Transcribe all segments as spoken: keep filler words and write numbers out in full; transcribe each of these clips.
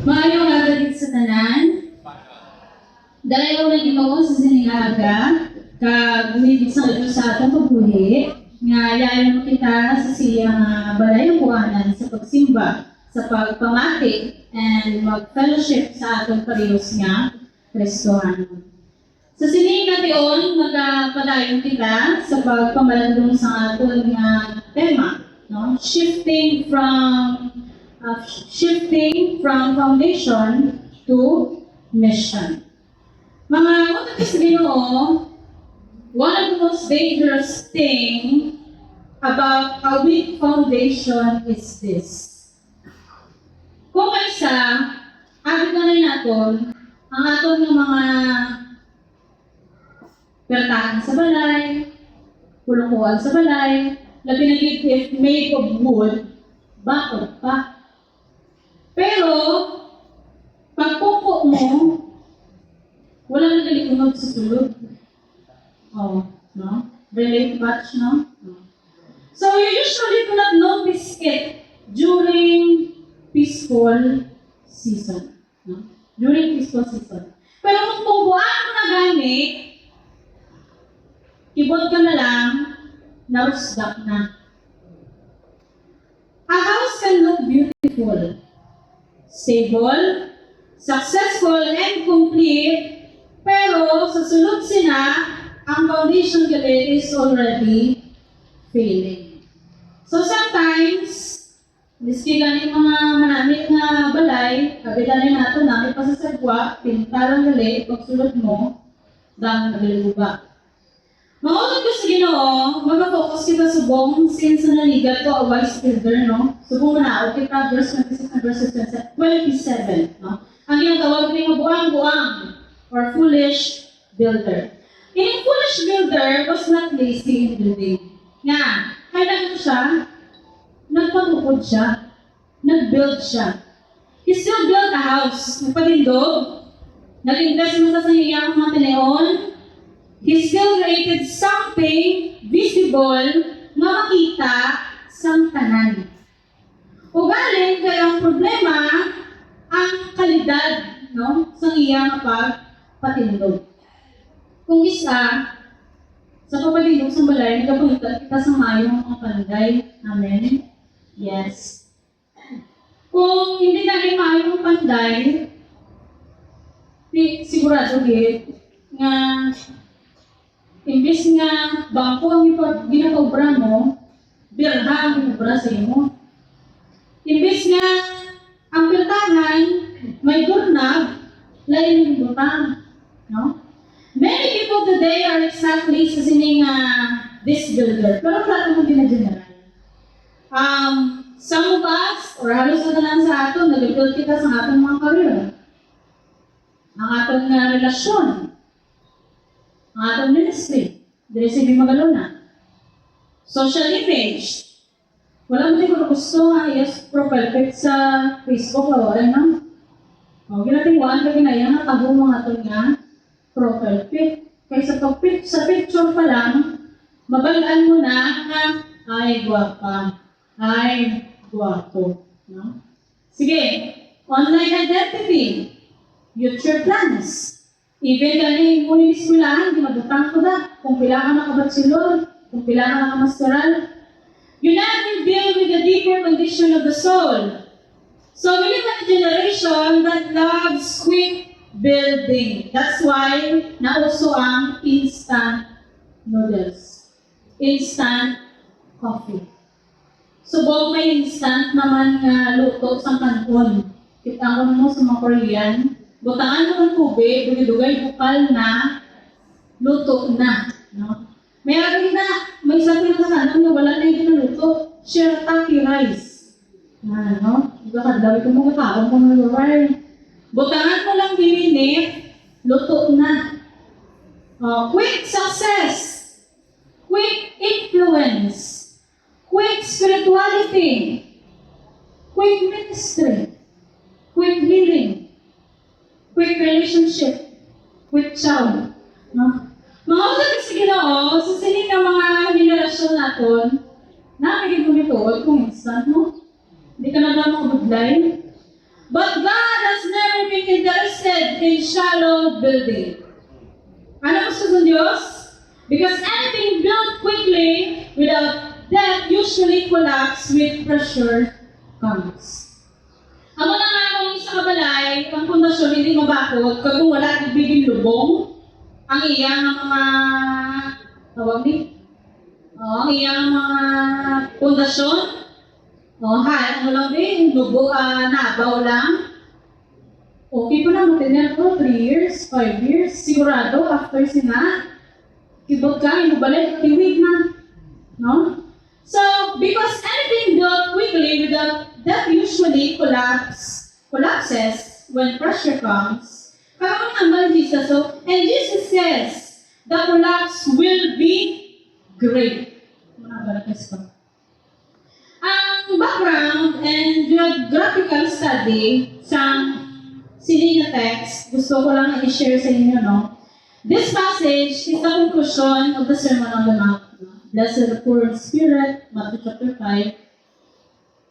Maayong aga gid sa tanan. Dalayon ang Ginoo sa sining aga, kag buhi gid sang Dios sa atong kabuhi, nga yari mo kita sa siya nga balay kuanan sa pagsimba, sa pagpamati, and mag-fellowship sa atong parehas nga Kristohanon. Sa sini nga tion, magapadayon kita sa pagpamalandong sa aton nga tema, no? Shifting from, uh, shifting from foundation to mission. Mga utod sa Ginoo, one of the most dangerous thing about a weak foundation is this. Kung kaisa, abi na naton ang aton nga mga pertahan sa balay, pulukuan sa balay, labi na gid if made of wood, bakod pa. Pero, pag pungko mo, wala na gali unod sa sulod. Oh, no? Relate much, no? So, you usually do not notice it during peaceful season. No? During peaceful season. Pero kung pungkuan mo na gani, kibot ka na lang, narusdak na. A house can look beautiful, stable, successful, and complete, pero sa sulod sina, ang foundation gali is already failing. So sometimes, miski gani mga manami nga balay, abi na nato, nami pa sa sagwa, pintaran gali, pagsulod mo, dang nagalibuba. Mga utod ko sa Ginoo, mag-focus kita subong, since naligat ko a wise builder, no? Subong manaog kita, verse twenty-six and verses twenty-seven, no? Ang ginatawag ni nga buang-buang or foolish builder. Ining foolish builder was not lazy in building. Nga, kaya nagano siya, nagpatupod siya, nag-build siya. He still built a house. Nagpatindog. Nag-invest man sa iyang mga tinion. He still created something visible nga makita sang tanan. Ugaling kay ang problema, ang kalidad, no, sa iya nga pagpatindog. Kung isa, sa pagpatindog sa balay, nagapangita kita sa maayo nga mga panday. Amen? Yes. Kung hindi na rin maayo ang panday, di, sigurado gid nga imbis nga bangko ang ipa-, ginapaubra mo, birha ang ipaubra sa imo. Imbis nga ang pertahan may doorknob, lain ang butang, no? Many people today are exactly sa sining, ah, this builder. Pero wala naman din na general. Um, some of us, or halos sa tanan sa aton, nag-build kita sa aton mga career. Ang aton nga relasyon, ang aton ministry, diri sa Magalona. Social image. Wala mo ko gusto nga yes profile pic sa Facebook, wala, wala, no? O, ginatinguan ka ginaya nga taho mo nga aton nga profile pic. Kay sa pag-pic-, sa picture pa lang, mabal-an mo na nga, ay, gwapa. Ay, gwapo. No? Sige, online identity, future plans. Even gani mo yung eskwelahan, ginabutang ko na kung pila ka naka-bachelor, kung pila ka naka-masteral. You never deal with the deeper condition of the soul. So we live in a generation that loves quick building. That's why nauso ang instant noodles, instant coffee. Subong may instant naman nga luto sang kan-on. Kita mo mo sa mga Korean, butangan mo ng tubig, dugay-dugay, bukal na, luto na, no? May araw na, may isa ko nakakanon na wala na yung naluto, shirataki rice. Ano? Iba ka daw, ito mo kakaon mo ng luray. Butangan mo lang ginit, luto na. Oh, quick success, quick influence, quick spirituality, quick ministry, quick healing, quick relationship, quick child. No? Mga utod sa Ginoo, sa sini nga mga henerasyon naton, na may gumituod kung instant mo. Hindi ka na ba makabudlay? But God has a shallow building. Ano gusto ng Diyos? Because anything built quickly without depth usually collapse with pressure comes. Amo na nga kung isa ka balay, ang pundasyon hindi mabakod, kag kung wala gid bigin lubong, ang iya nga mga, tawag ni? Oh, ang iya nga mga pundasyon, oh, ha, ano lang din, nubo, ah, nabaw lang. Okay pa lang, matindyan ko, three years, five years, sigurado, after sina, kibot ka, yung balay, tiwid na. No? So, because anything built quickly without that usually collapse, collapses when pressure comes. Kaya ang nambal ni Jesus, so, and Jesus says, the collapse will be great. Mga balikas ko. Ang background and geographical study sa sini nga text, gusto ko lang i-share sa inyo, no? This passage is the conclusion of the Sermon on the Mount. Blessed the poor in spirit, Matthew chapter five.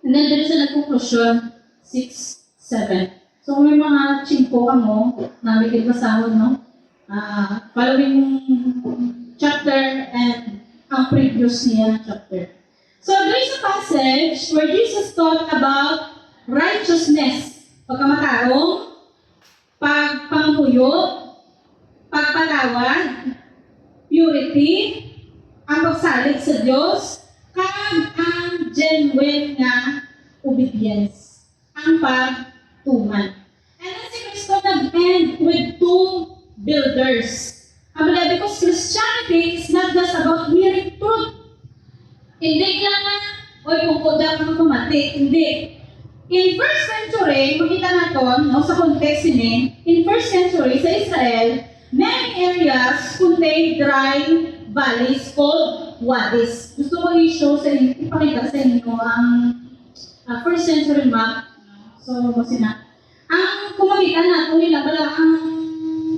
And then, dito sa nagkonklusyon, six, seven. So, kung may mga chingko ka mo, na may basahon, no? Ah, following chapter and ang previous niya chapter. So, there is a passage where Jesus taught about righteousness, pagkamatarong, pagpangamuyo, pagpatawad, purity, ang pagsalig sa Dios, kag ang genuine nga obedience, ang pagtuman. And then si Cristo nag-end with two builders. Ang mga, because Christianity is not just about hearing truth. Hindi lang nga, "Oy, kung kuda ka, pamati." Hindi. In first century, makita naton, no, sa context ini, in first century sa Israel, many areas contain dry valleys called wadis. Gusto ko i-show sa inyo, ipakita sa inyo ang, ah, first century map. So, mo sina. Ang kung makita nato nila, wala ang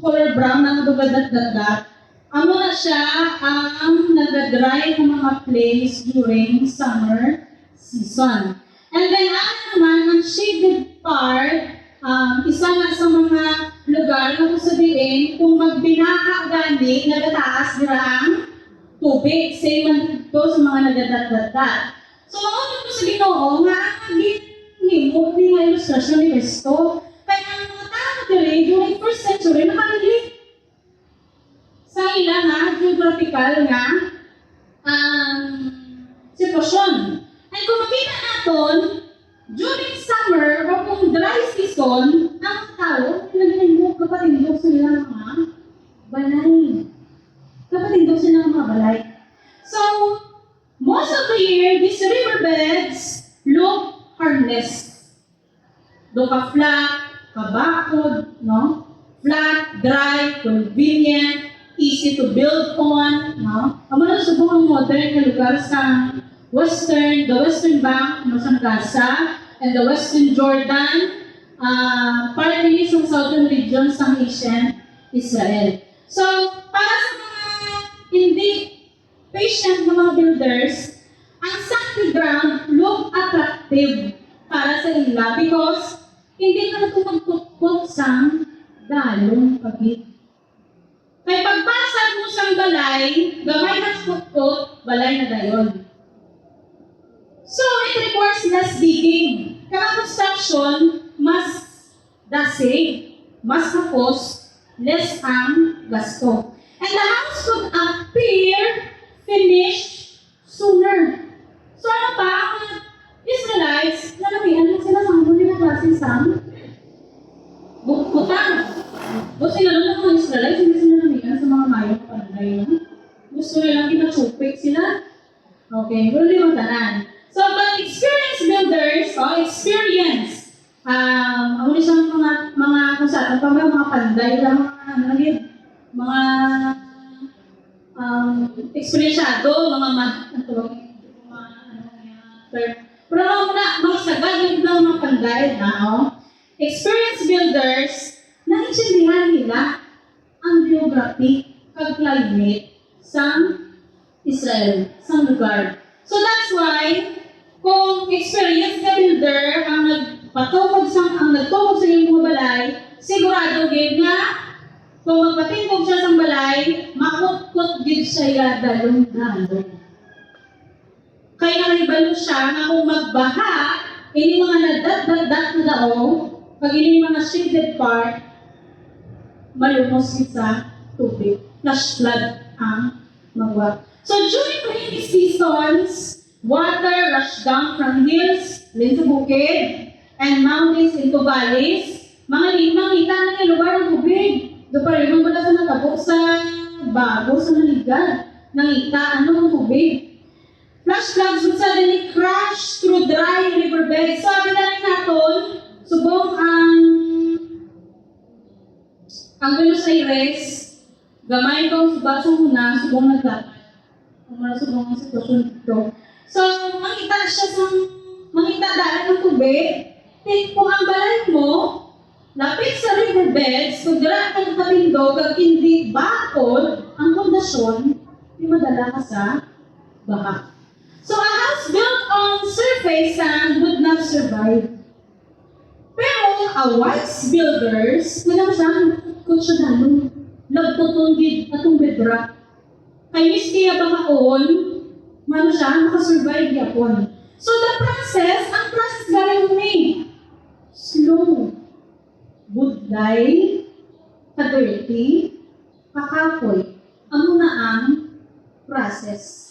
color brown na nagadat-dat. Amo na siya ang nagadry nga mga place during summer season. And then, ano naman, ang shaded part, um, isa na sa mga lugar na kung sabihin, kung magbinaha gani, nagataas dira ang tubig. Same man dito sa mga nagadat-dat. So, mao to sa Ginoo nga ang ginhimo ni nga ilustrasyon ni Cristo. Kaya ang mga tao diri during first century, nakalili sa ila nga geographical nga, um, sitwasyon. And kung makita naton, during summer o kung dry season, ang tao nagahimo kapatindog sa ilang mga balay. Kapatindog sa ilang mga balay. So, most of the year, these riverbeds look harmless. Do ka flat, kabakod, no? Flat, dry, convenient, easy to build on, no? Amo na subong ang modern nga lugar sa Western, the Western Bank, no, sa Gaza, and the Western Jordan, ah, partly sa southern region sa ancient Israel. So, para sa mga hindi patient nga mga builders, ang sandy ground look attractive para sa ila because hindi ka na ito magkutkot sang dalong pagid. Kay pagpasad mo sang balay, gamay na kutkot, balay na dayon. So, it requires less digging. Kaya construction, mas dasi, mas hapos, less ang gasto. And the house could appear finished sooner. So ano pa, ang mga Israelites, nalamian lang sila sa mga nila klase sa bu- butang. O sila lang ang mga Israelites, hindi sila nalamian sa mga mayong panday, no? Gusto nilang kinachupik sila. Okay, pero di mo tanan. So, but experienced builders, oh, experience. Um, amo ni siya mga, mga, kung sa ato pa, mga panday, mga, ano yun, mga, um, eksperyensado, mga ma-, ano to, mga, ano, mga term. Pero mga, mga, mga sagad, yung mga panday na, oh. Experienced builders, naintindihan nila ang geography kag climate sang Israel, sang lugar. So that's why, kung experienced nga builder ang nagpatukod sa, ang nagtukod sa iyang mga balay, Sigurado gid nga kung magpatindog siya sang balay, makutkot gid siya ya dalong-dalong. Kay nahibalo siya nga kung magbaha, ini mga nadakdak na daong, kag ini mga shaded part, malumos gid sa tubig. Flash flood ang magwa. So during rainy seasons, water rush down from hills, lin sa bukid, and mountains into valleys. Mga li-, mangita na nga lugar ang tubig. Do pa rin wala sa natabo sa bago sa Maligad. Nangita ano ang tubig. Flash floods would suddenly crash through dry riverbeds. So, abi na rin naton, subong ang, ang Buenos Aires, gamay kang suba sa una, subong nagdapat. Ang mga subong ang sitwasyon dito. So, mangita siya sa, mangita daan ng tubig. Ti-, kung ang balay mo, lapit sa riverbeds, kung dira ka nagpatindog, kag hindi bakod ang pundasyon, di madala ka sa baha. So, a house built on surface sand would not survive. Pero a wise builders, nga lang siya, kung siya dalo, nagputong gid atong bedra. Kay miski ya bahaon, mano siya, makasurvive yapon. So, the process, ang process galing ni slow. Budlay, ka-dirty, kakapoy. Amo na ang process.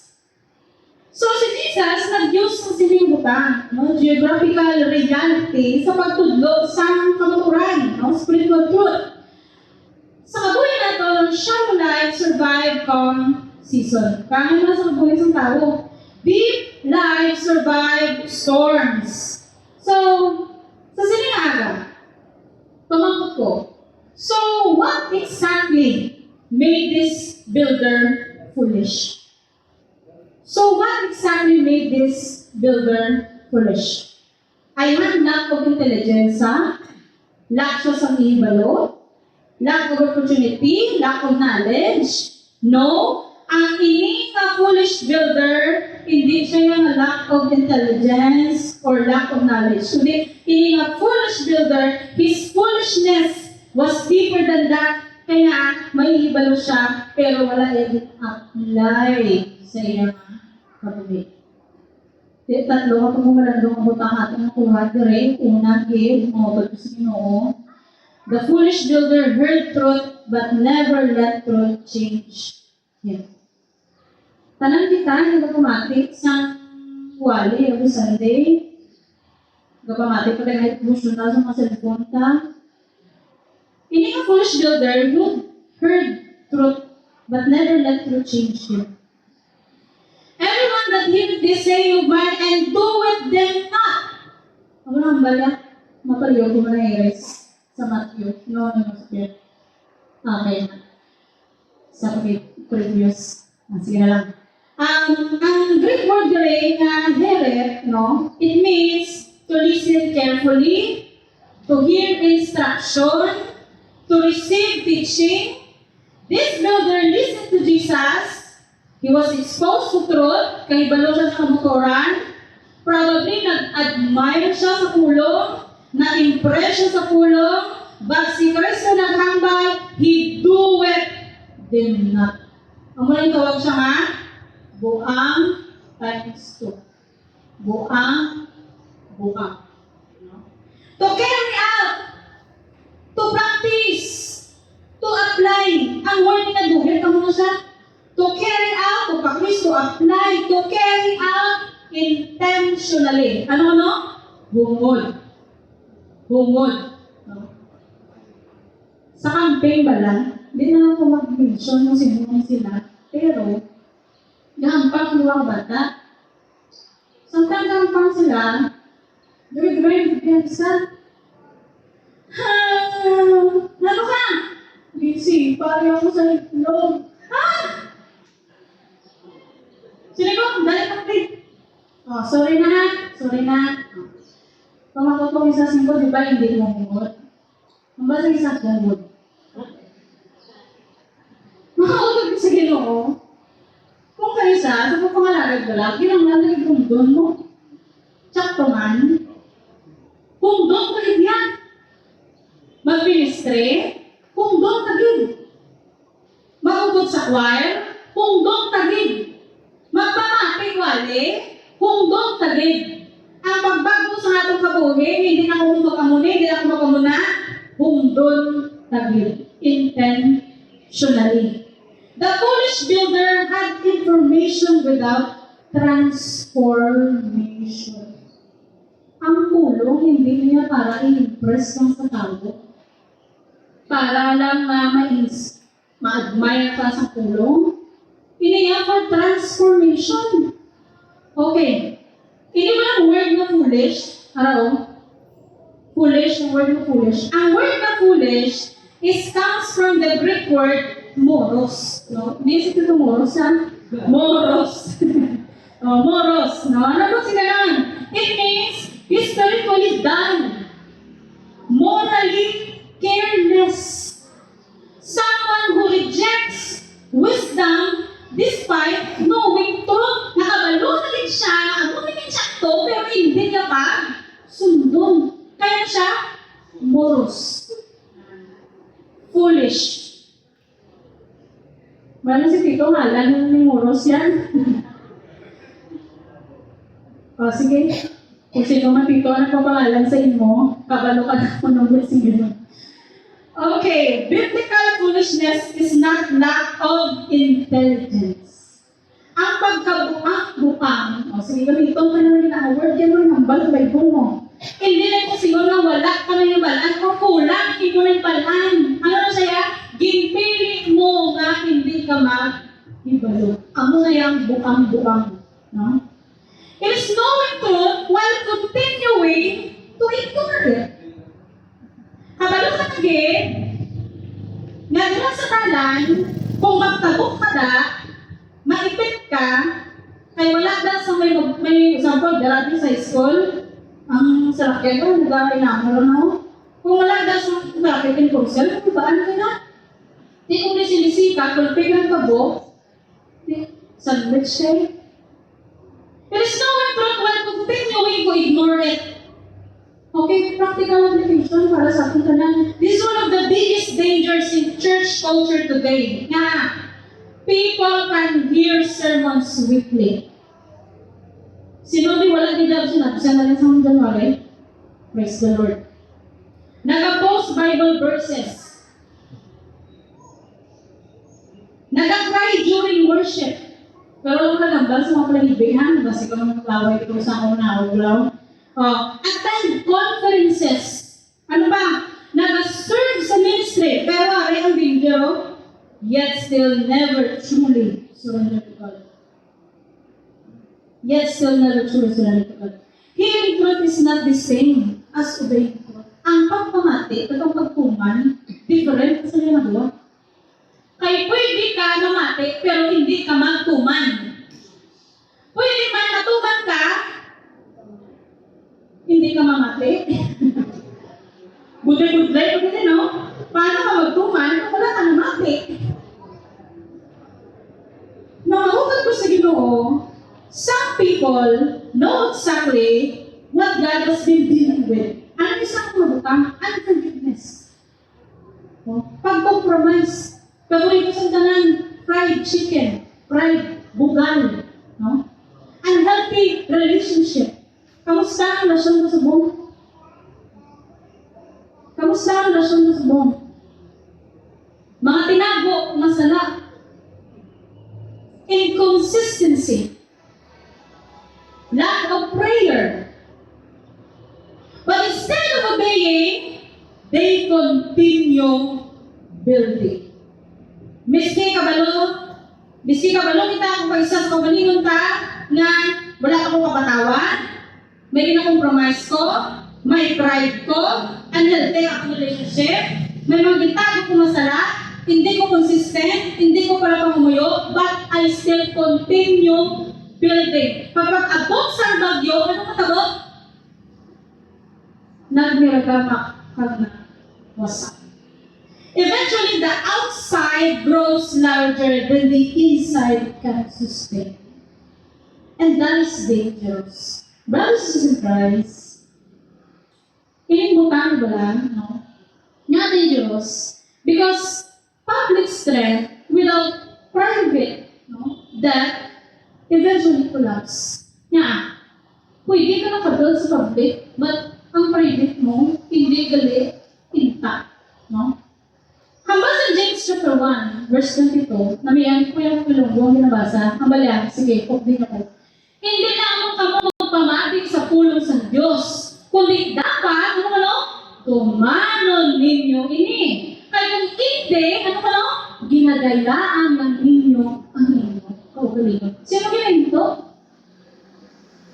So, si Jesus nag-use sa sining butang, no, geographical reality sa pagtudlo sang kamatuoran, no, spiritual truth. Sa kabuhi naton, shallow life survive kung season. Kaya nga sa kabuhi sang tawo, deep life survive storms. So, sa sining aga, pamangkot ko, so what exactly made this builder foolish? So what exactly made this builder foolish? Ay man, lack of intelligence, ha? Lack siya sa hibalo? Lack of opportunity? Lack of knowledge? No. Ang ini nga foolish builder, hindi siya yung lack of intelligence or lack of knowledge. Kundi, ini nga foolish builder, his foolishness was deeper than that. Kaya may hibalo siya, pero wala niya gin-apply sa iya nga kabuhi. Di, tatlo nga pagmamalandong ang butang atong nakuha diri. Una, gid, mautod ko sa Ginoo. The foolish builder heard truth but never let truth change him. Tanan kita nga nagapamati sang wali every Sunday. Nagapamati pa tayo devotional sa mga cellphone ta. Ini nga foolish builder who heard truth but never let truth change him. Everyone that heareth this saying of mine and doeth them not. Ang mga hambal niya, mapaliw ko na iris sa Matthew. No, no, no, sa Pierre. Okay. Sa pag-, previous. Ah, sige na lang. Ang, ang Greek word diri nga heareth, no, it means to listen carefully, to hear instruction, to receive teaching. This builder listened to Jesus. He was exposed to truth, kahibalo siya sa kamatuoran. Probably, nag-admire siya sa pulong, na-impress siya sa pulong, but si Kristo naghambal, he doeth them not. Amo lang tawag siya nga, buang times two. Buang, buang. To carry out, to practice, to apply. Ang word nga doeth, amo na siya. To carry out, to practice, to apply, to carry out intentionally. Ano, ano? Hungod. Hungod. No? Sa camping bala, di na ako mag-mention kung sino ang sila, pero gahampang ang duha ka bata. Samtang gahampang sila, diri-diri ang depensa. Ha! Ano ka? Busy, pare ako sa itlog. Ha? Sino ko? Dali ka, pre. Oh, sorry na ha. Sorry na. Pamangkot ko isa singko, di ba, hindi mo hungod? Ang ba sa isa hungod? Makautod ko sa Ginoo. Kung kaisa, sa pagpangalagad ka lang, kinanglan na yung humdon mo. Tsakto man. Humdon ko rin yan. Mag-ministry, hundon ta gid. Mag-ugod sa choir, hundon ta gid. Magpamati wali, hundon ta gid. Ang pagbag-o sa atong kabuhi, hindi na ako mag-amo ni, hindi na ako mag-amo na, hundon ta gid. Intentionally. The foolish builder had information without transformation. Ang pulong hindi niya para i-impress lang sa tao. Para lang na ma-ins-, ma-admire ka sa pulong. Ini niya for transformation. Okay. Ini mo lang word na foolish. Araw. Foolish, ang word na foolish. Ang word na foolish is comes from the Greek word moros. No? Hindi si Tito Moros, ha? Moros. Oh, moros. No? Ano po sila lang? It means historically dull, morally careless. Someone who rejects wisdom despite knowing truth. Nakabalo na din siya, ano na din siya to, pero hindi niya pa sundon. Kaya siya, moros. Foolish. Wala si Tito, ngalan ni Moros yan. O, sige. Kung sino man, Tito, ang nagpapangalan sa imo, kabalo ka na kung ano, sige. Okay, biblical foolishness is not lack of intelligence. Ang pagkabuang-buang, o sige, gamiton ka na rin ang word yan, ang hambal sa Bible mo. Hindi lang ko siguro nga wala ka na yung balaan o kulang imo ng balaan. Ano na siya? Ginpili mo nga hindi ka maghibalo. Amo na yung buang-buang. No? It is knowing truth while continuing to ignore it. Kabalo ka lagi nga diha sa dalan, kung magtabok ka da, maipit ka, kay wala da sa may, may example, dati sa school, ang salakyan ko, nagkakainamon, no? Kung wala da sa traffic enforcer, kung baan ka na? Di kung nisilisi ka, kulpi ka ng kabo, di, sandwich siya eh. There is no way to, while continuing to ignore it. Okay, practical application para sa ating tanan. This is one of the biggest dangers in church culture today. Nga, people can hear sermons weekly. Sino di wala di daw sinabsan na rin sa January? Praise the Lord. Nag-post Bible verses. Nag-cry during worship. Pero wala nagambal sa mga palahibihan. Basi ka mga klaway ito sa akong naulaw. Oh, attend conferences. Ano ba? Nag-serve sa ministry. Pero ari ang danger, oh. Yet still never truly surrender to God. Yet still never truly surrender to God. Hearing truth is not the same as obeying truth. Ang pagpamati at ang pagtuman, different sa mga duwa. Kay pwede ka mamati, pero hindi ka magtuman. Pwede man matuman ka, hindi ka mamati. Budlay-budlay ko din, no? Paano ka magtuman kung wala ka namati? Mga ugat ko sa Ginoo, some people know exactly what God has been dealing with. Ano yung isang mabutang? Unforgiveness. No? Pag-compromise. Paborito sa tanan, fried chicken, fried bugal. No? Unhealthy relationship. Kamusta ang relasyon mo subong? Kamusta ang relasyon mo subong? Mga tinago nga sala. Inconsistency. Lack of prayer. But instead of obeying, they continue building. Miski kabalo, miski kabalo kita kung kaisa sa kaugalingon ta nga wala ako kabatawan, may gina-compromise ko, may pride ko, unhealthy ang relationship, may mga gintago ko nga sala, hindi ko consistent, hindi ko pala pangumuyo, but I still continue building. Kapag abot sa bagyo, ano matabo? Nagmiragamak kag nagwasak. Eventually, the outside grows larger than the inside can sustain. And that is dangerous. Brothers and sisters in Christ, ining butang bala, no? Nga Because public strength without private, no, debt eventually collapse. Nga, pwede ka nakabuild sa public, but ang private mo, hindi gali intact, no? Hambal sa James chapter one, verse twenty-two, na may ang Kuya Pilonggong ginabasa, hambal yan, sige, update ako. Hindi lamang kamo magpamati sa pulong sa Dios, kundi dapat, ano, ano? Tumanon ninyo ini. Kay kung hindi, ano, ano? Ginadayaan lang ninyo ang inyo kaugalingon. Sino ginahinto?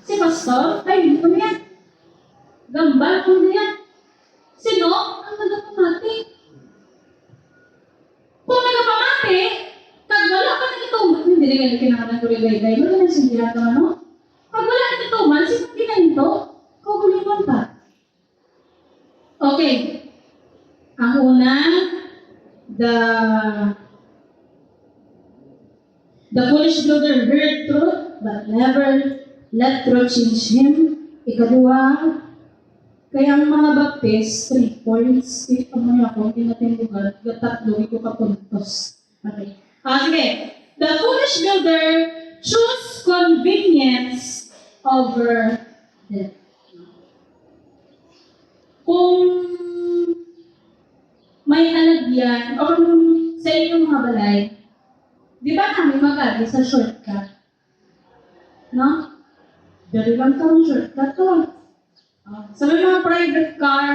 Si pastor? Ay, hindi ko niya. Gambal ko niya. Sino ang nagapamati? Kung nagapamati, kag wala pa nagatuman, hindi na ganito kinahanglan ko rin, guys. Wala na siya ginagawa, no? Pag wala nagatuman, sino ginahinto? Kaugalingon pa. Okay. Ang una, the the foolish builder heard truth, but never let truth change him. Ikaduha, kaya ang mga Baptist, three points, if amo niya ako, hindi natin lugar, gatatlo, ito ka puntos. Okay. Ah, sige. The foolish builder choose convenience over death. Kung may alagyan, o kung sa inyong mga balay, di ba namin magagi sa shortcut? No? Dali lang ka, shortcut to. Ah, sa may mga private car,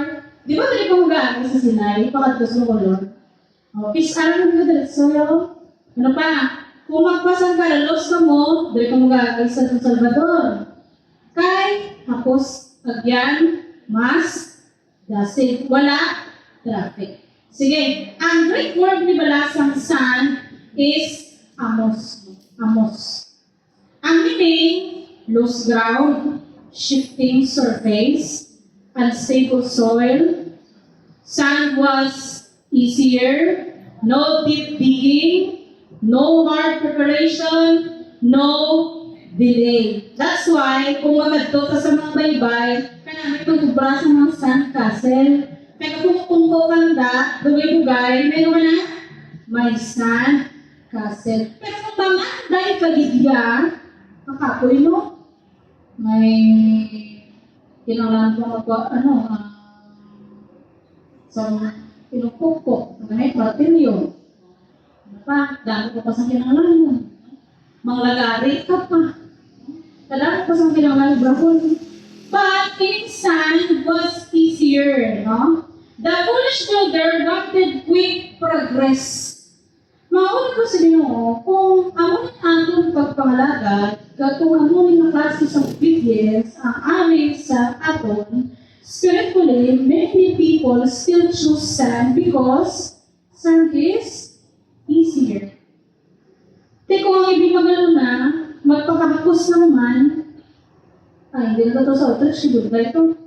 di ba dali ka magagi sa Sinay, pakadto sa Colon? Oh, is alam mo diretso, yo. Ano pa? Kung magpasang ka, lalos ka mo, dali ka magagi sa San Salvador. Kay, hapos, agyan, mas, dasig, wala, traffic. Sige, ang Greek word ni balasang sand is amos. Amos. Ang meaning, loose ground, shifting surface, unstable soil. Sand was easier, no deep digging, no hard preparation, no delay. That's why, kung makadto ka sa mga baybay, kailangan mag-ubra sa mga sand castle. Kaya kung kung ko kanda, dugay-dugay, may naman na, may sand castle. Pero kung manganday ka gid ya, makapoy, no? May kinahanglan pa magpa-, ano, ah, sa mga pinupukpok, may martilyo. Ano pa? Dami ko pa sa kinahanglan. Manglagari ka pa. Kadami pa sa kinahanglan, brahon. But in sand was easier, no? The foolish builder wanted quick progress. Mao ni ko sa Ginoo, kung amo ni aton pagpangalagad, kag kung amo ni nga klase sa obedience ang amin sa aton, spiritually, many people still choose sand because sand is easier. Ti kung ang ibig magano na, magpakahapos lang man, ay, hindi na to sa outreach, good bye to.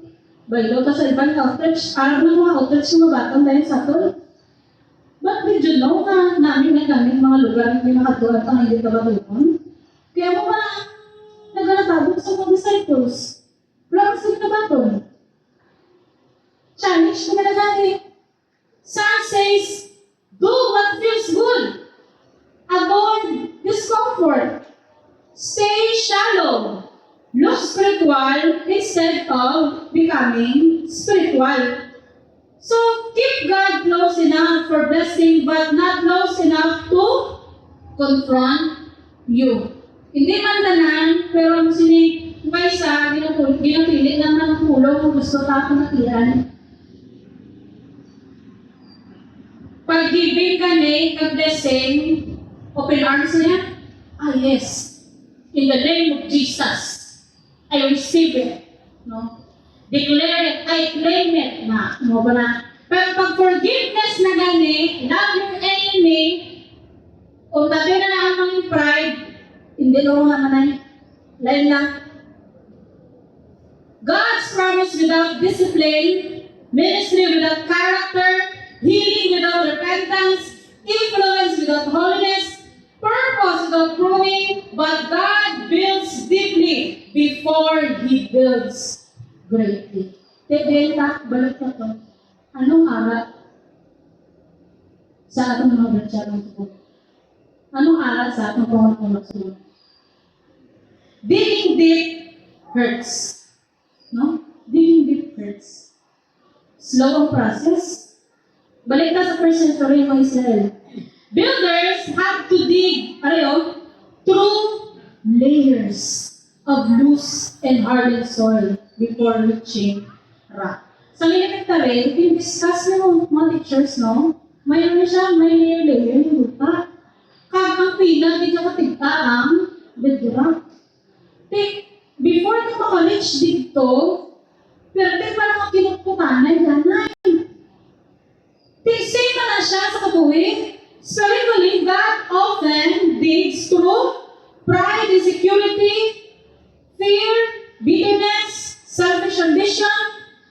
Baylo ka sa ibang outreach, aram na mga outreach nga batang dahil sa aton. But did you know nga namin nga ganing mga lugar nga ginakadtuan pa nga hindi kabatunon? Kaya mo ba ang naganatabog sa mga disciples? Wala ka sila nabaton. Challenge ko na gani. Psalm says, do what feels good. Avoid discomfort. Stay shallow. Look spiritual instead of becoming spiritual. So, keep God close enough for blessing, but not close enough to confront you. Hindi man tanan, pero ang sini, kung kaysa, ginapul-, ginapili lang ng pulong kung gusto ta kung natian. Pag giving ka ni, ka blessing, open arms niya. Ah, yes. In the name of Jesus. I receive it. No? Declare it. I claim it na. Mo ba na? Pero pag forgiveness na gani, love your enemy, kung tabi na lang ang mga pride, hindi na nga manay. Lain lang. God's promise without discipline, ministry without character, healing without repentance, influence without holiness, purpose without pruning, but God builds deeply before He builds greatly. Tebenta, balik na to. Anong arat? sa atong mga brother nga suko. Ano arat sa atong pangulo nga suko? Digging deep hurts. No? Digging deep hurts. Slow ang process. Balik ta sa first century mga Israel. Builders have to dig, pareho, through layers of loose and hardened soil before reaching rock. Sa elementary, i-discuss nimo mga teachers, no? May ano siya, may layer-layer yung lupa. Kag ang pinag, di ka katigta ang bedrock. Ti, before ka maka-reach dito, pero di pa naman kinutkutanay ganay. Ti, same na siya sa kabuhi. Spiritually, God often digs through pride, insecurity, fear, bitterness, selfish ambition,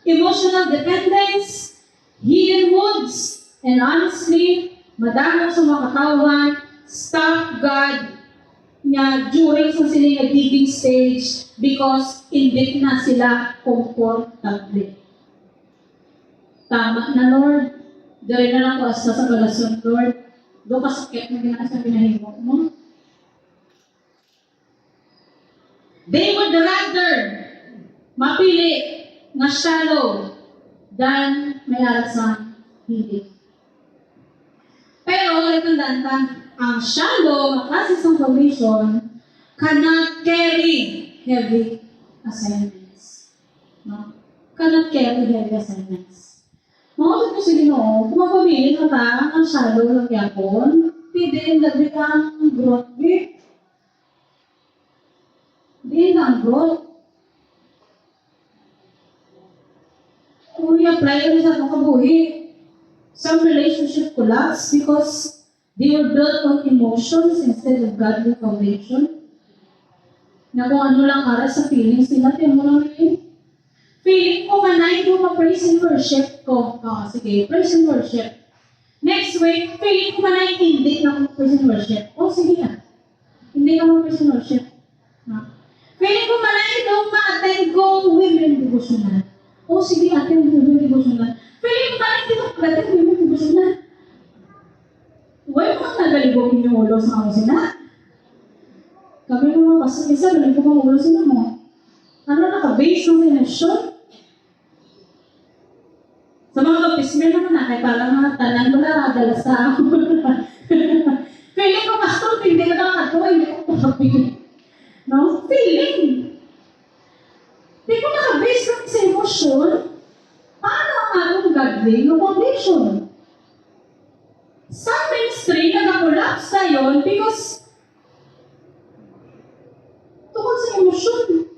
emotional dependence, hidden wounds, and honestly, madamo sa mga katawhan stop God nga during sa sila nga digging stage because hindi na sila komportable. Tama na, Lord. Diri na lang ko hasta sa kalasyon, Lord. Do kasakit na gina sa ginahimo mo. They would rather mapili nga shallow than may aras sa healing. Pero, tandaan ta, ang shallow nga klase sang foundation cannot carry heavy assignments. No? Cannot carry heavy assignments. Mao to sa Ginoo, kung mapamili mo ta, ang shallow lang gyapon, pwede ang labi kang growth, Diin na ang growth? Kung i-apply ko sa akong kabuhi, some relationship collapse because they were built on emotions instead of godly foundation. Na kung ano lang para sa feelings nila, kaya mo lang yun. Feeling ko manay ko ma-praise and worship ko. Oh, sige, praise and worship. Next week, feeling ko manay hindi na ko praise and worship. Oh, sige na. Hindi ka mag-praise and worship. No? Feeling ko manay daw ma-attend ko women devotional. Oh, sige, attend ko women devotional. Feeling ko manay hindi ko mag-attend women devotional. Why mo ang nagalibog inyong ulo sa mga sina? Kami mga pastor, isa, galibog ang ulo sila mo. Ano na ka-base ng emosyon? Sa mga baptismal naman na, kay parang mga tanan mo na, dala sa ako. Feeling ko, pastor, hindi na nakakatuwa, hindi ko kapapigil. No? Feeling. Di ko nakabase lang sa emosyon. Paano ang atong godly nga foundation? Sa ministry, nag-collapse dayon because tungod sa emosyon.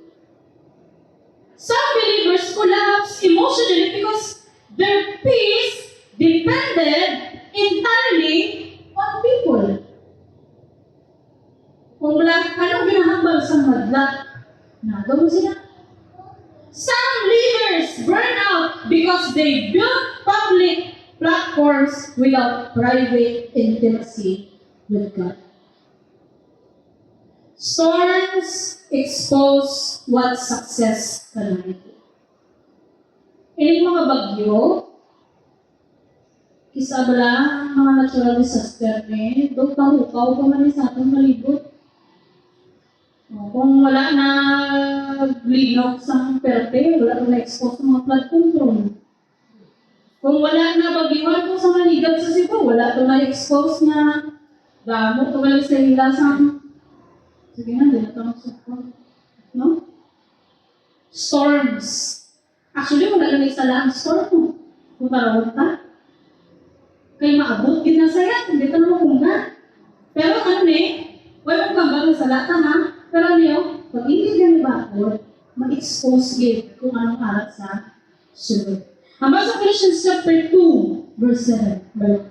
Some believers collapse emotionally because their peace depended entirely on people. Kung wala, anong ginahambal sa madla? Nagaw sila. Some leaders burn out because they built public platforms without private intimacy with God. Storms expose what success can hide. Ining mga bagyo, kisa bala ang mga natural disaster ni, do pahukaw pa man ni sa atong palibot. O, kung wala na linog sa perte, wala na expose sa mga flood control. Kung wala na bagyuhan ko sa Manigad sa Cebu, wala to na-expose na damo to gali sa ila sa, sige na, di na to magsugod. No? Storms. Actually, wala na may sala ang storm. Kung tarawon ta. Kay maabot din na saya, hindi ka na makunga. Pero ano ni, wala mong kambal na sala ta, ha? Pero ano yun? Pag hindi din bakod, ma-expose yun kung anong arat sa Sunod. Ang basa sa Colossians chapter two, verse seven. Balik.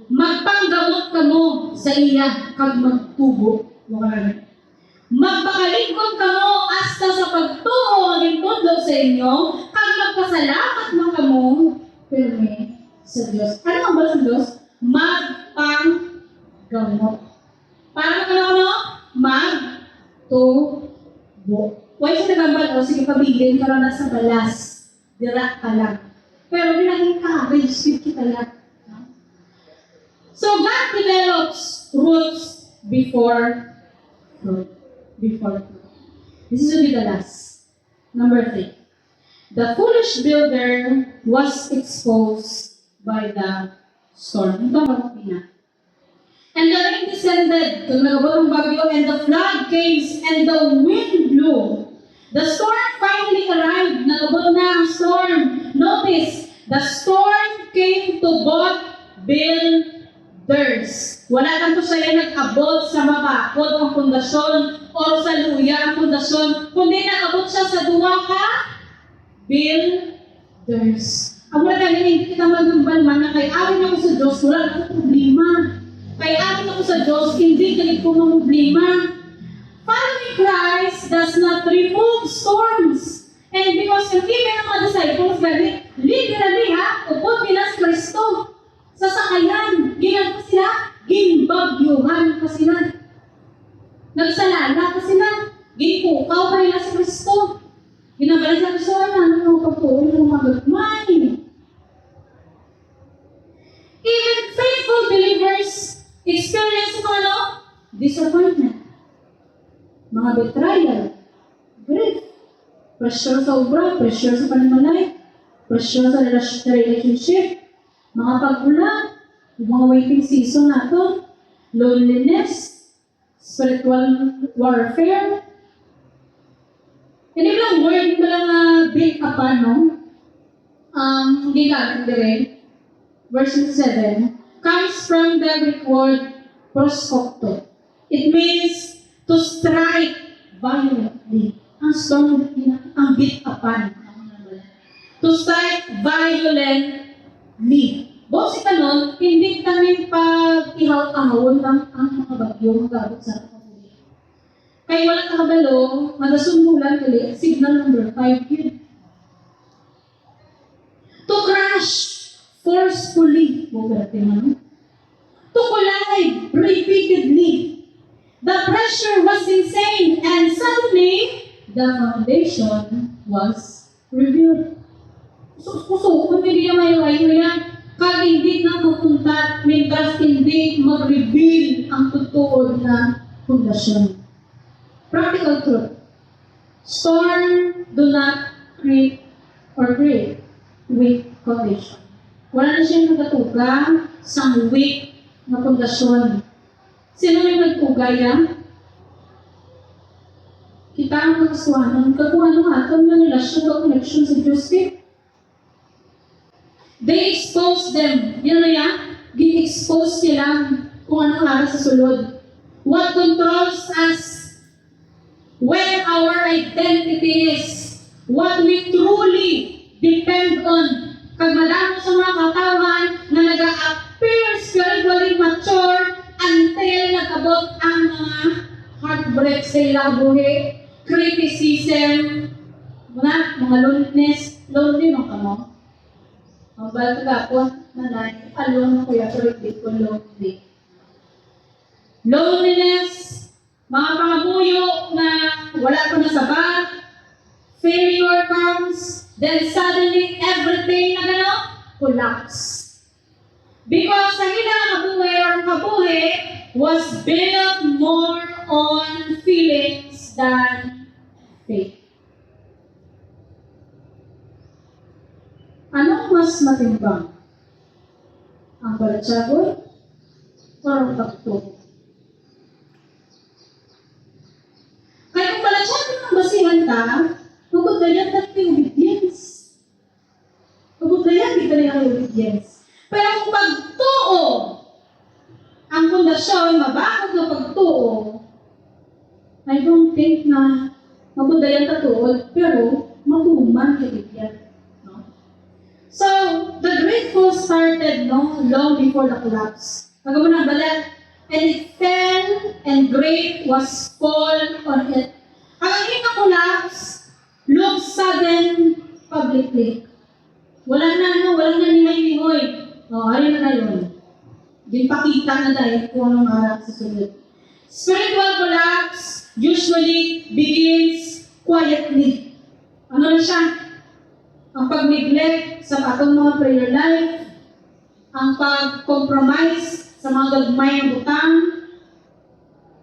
Magpanggamot kamo sa iya kag magtubo. Wala na. Magpakalig-on kamo hasta sa pagtuo nga gintudlo sa inyo, kag magpasalamat man kamo pirme sa Dios. Ano ang basa sa Dios? Magpanggamot. Para ano, ano? Magtubo. Why siya nagambal? O, sige, pabilin ka lang na sa balas. Dira ka lang. Pero ginag-encourage gid kita lang. Roots before fruit. Before fruit. This is will be the last. Number three. The foolish builder was exposed by the storm. Ito ang pina. And the rain descended, kung nagabot ang bagyo, and the flood came, and the wind blew. The storm finally arrived. Nagabot na ang storm. Notice, the storm came to both builders. Wala lang to siya nag-abot sa mabakod ang pundasyon o sa luya ang pundasyon, kundi nag-abot siya sa duwa ka builders. Amo na gani, hindi kita maghambal man nga kay amin ako sa Diyos, wala na akong problema. Kay amin ako sa Diyos, hindi gani ko ang problema. Following Christ does not remove storms. And because even ang mga disciples, gani, literally ha, upod nila si Kristo. Sa sakayan, ginagpa sila, ginbagyuhan pa sila. Nagsalala pa sila, ginpukaw pa nila si Kristo. Ginabalik sa Kristo, "Ay, ano mo pagtuon ng mga gagmay?" Even faithful believers experience mga ano? Disappointment. Mga betrayal. Grief. Pressure sa obra, pressure sa panimalay, pressure sa relas-, relationship, mga pag-ulan, mga waiting season nato, loneliness, spiritual warfare. Hindi lang word pala nga built upon, no? Ang gigamit dire, verse seven, comes from the Greek word proskopto. It means to strike violently. Ang strong, ang beat upon. To strike violently. Buot silingon, hindi kami pag-ihaw-ahawon lang ang mga bagyo nga gaabot sa atong kabuhi. Kay wala ka kabalo, madason mo lang gali, signal number five yun. To crash forcefully, mo pwerte man. To collide repeatedly. The pressure was insane and suddenly, the foundation was revealed. Kusog-kusog, kung hindi niya may rayo niya, kag hindi na mapuntat, mintras hindi mag-reveal ang tutuod na pundasyon. Practical truth. Storm do not create or create weak foundation. Wala na siya nagatuga sa weak nga pundasyon. Sino may nagtuga ya? Kita ang mga kasuhanan. Kag kung ano aton nga relasyon o connection sa Diyos, eh. They expose them. Yan na yan. Gi-expose sila kung anong ara sa sulod. What controls us? Where our identity is. What we truly depend on. Kag madamo sa mga katawhan nga naga-appear spiritually mature until nag-abot ang mga heartbreak sa ilang buhi, criticism, mga, mga loneliness, lonely man kamo. Ang bal kagapon, nanay, alone na kuya, pero hindi ko lonely. Loneliness, mga pangamuyo nga wala ko nasabat, failure comes, then suddenly everything na gano, collapse. Because ang ila nga buhi or ang kabuhi was built more on feelings than faith. Anong mas matimbang? Ang balatyagon o ang pagtuo? Kaya kung balatyagon ang basihan ta, magpadayon ta ti obedience. Magpadayon kita rin ang obedience. Pero kung pagtuo, ang pundasyon, mabakod nga pagtuo, I don't think na magpadayon ta tuod, pero matuman ka gid yan. No? So, the great fall started, no, long before the collapse. Pag mo nang balat, and it fell, and great was fall on it. Ang hindi na-collapse, look sudden publicly. Wala na, ano, wala na nihay-nihoy. O, ari na dayon. Ginpakita na dayon kung anong ara sa sulod. Spiritual collapse usually begins quietly. Ano na siya? Ang pag-neglect sa atong mga prayer life, ang pag-compromise sa mga gagmay nga butang,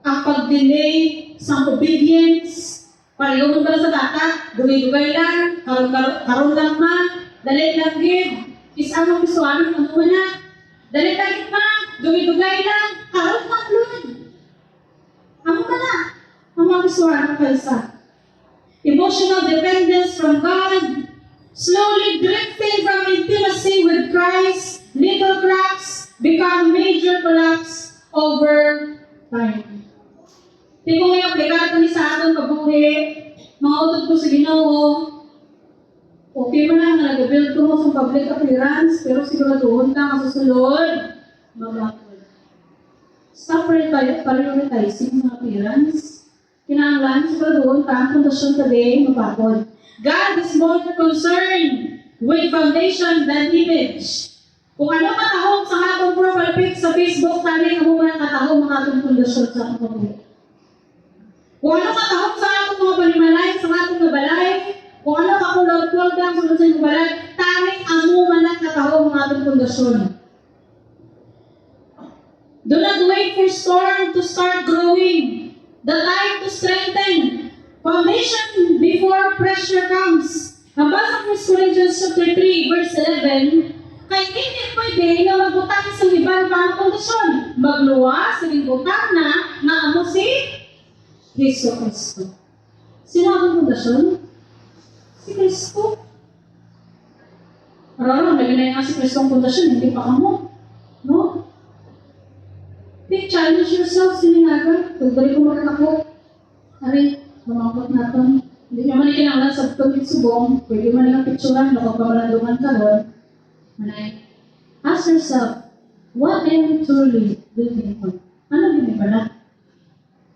ang pag-delay sa obedience, pareho man bala sa bata, dugay-dugay lang, karon, karon, karon lang ma, dali lang gid, is ang mga suami, ano man na, dali lang gid ma, dugay-dugay lang, karon lang Lord. Amo na, ang mga kasuhan ng kaisa. Emotional dependence from God, slowly drifting from intimacy with Christ, little cracks become major collapse over time. Di ko ngayon aplikar kami sa aton kabuhi, mga utod ko sa Ginoo, okay man lang nga nag-build ko mo sa public appearance, pero siguraduhon ta nga sa sulod, mabakod. Stop priority-, prioritizing mga appearance. Kinahanglan siguraduhon ta ang pundasyon today mabakod. God is more concerned with foundation than image. Kung ano katahom sa atong profile pic sa Facebook, tani amo man ang katahom ang atong pundasyon sa atong pagbuhi. Kung ano katahom sa atong mga panimalay, sa atong nga balay, kung ano kakulog-kulog ang sulod sa imong balay, tani amo man ang katahom ang atong pundasyon. Do not wait for storm to start growing. The time to strengthen foundation before pressure comes. Ang basa sa First Corinthians chapter three, verse eleven, kay hindi pwede nga magbutang sa iban pa ang pundasyon. Magluwas sa butang na nga amo si Jesu Cristo. Sino ang pundasyon? Si Kristo. Araw-araw, may ginaya nga si Kristo ang pundasyon, hindi pa kamo. No? Di, challenge yourself, sini nga ka. Pagdali ko magkakako. Ari, mamangkot naton. Hindi nyo man kinahanglan sa pagkabit subong, pwede man lang picturan, no, kung kamalandungan ka ron. Manay, ask yourself, what am I truly building on? Ano din pala?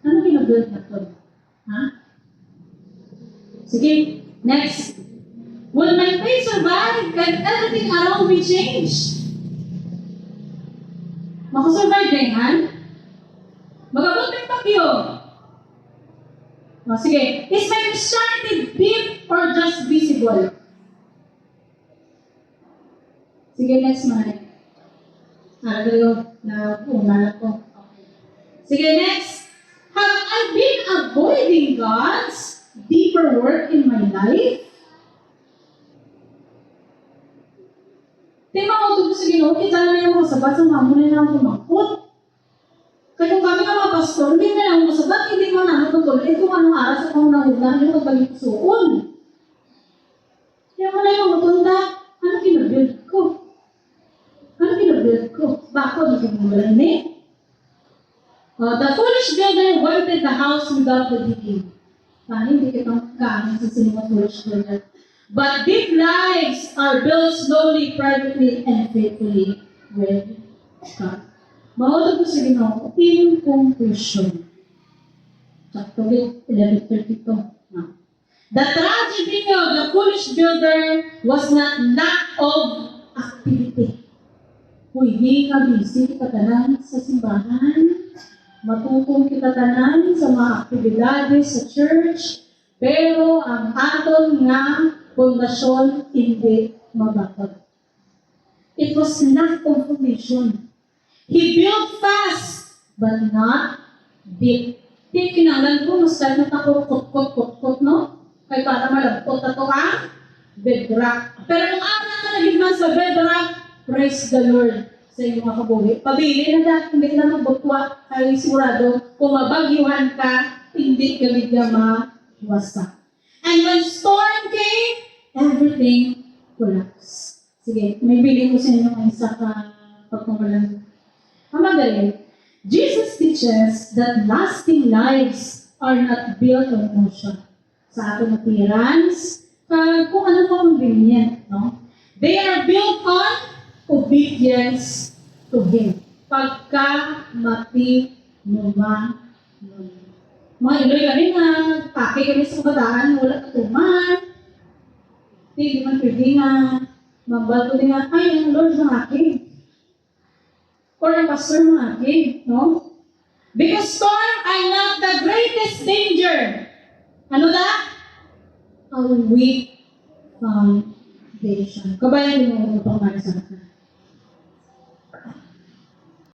Ano ginabuild naton? Ha? Sige, next. Will my faith survive? Can everything around me change? Makasurvive na yan? Mag-abot may bagyo. O, sige. Is my Christianity deep or just visible? Sige, next, Manay. Ah, kayo na una na po. Okay. Sige, next. Have I been avoiding God's deeper work in my life? Di ba, kung tungkol sa Ginoo, kita na yung mga sabat sa mga muna na pumangkot. Kaya kung kami nga mga pastor, hindi na lang masabat, hindi man namin matuloy kung anong oras ang mga nanguna yung magpagipsuon. Kaya mo na yung magpunta, ano ginabuild ko? Ano ginabuild ko? Bako, di ko mo wala ni? Uh, the foolish builder wanted the house without the digging. Tani, hindi kita magkain sa sino nga foolish builder. But deep lives are built slowly, privately, and faithfully with God. Mao to po sa Ginoo, in conclusion. Chapter eleven thirty-two. Now, the tragedy of the foolish builder was not lack of activity. Pwede nga busy kita tanan sa simbahan, matutom kita tanan sa mga aktibidades sa church, pero ang aton nga pundasyon hindi mabakod. It was lack of foundation. He built fast, but not deep. Di kinahanglan ko, mas kahit natakot, kot, kot, kot, kot, no? Kay para malabot na to ang bedrock. Pero kung ang na nagigman sa bedrock, praise the Lord sa inyong mga kabuhi. Pabili na dahil hindi na magbutwa, kay sigurado, kung mabagyuhan ka, hindi ka gid ka mawasa. And when storm came, everything collapsed. Sige, may bilin ko sa inyo ang isa ka pagpamalan. Ang magaling, Jesus teaches that lasting lives are not built on motion. Sa aton appearance, kag kung ano pa convenient, no? They are built on obedience to Him. Pagkamatinuman. Mga iloy kami nga, pake kami sa kabataan, wala katuman. Di, di man pwede nga, mambal ko din nga, "Ay, ang Lord, mga akin." Or ang pastor, mga akin, no? Because storm are not the greatest danger. Ano da? A weak foundation. Kabayan mo ang pangmari sa akin.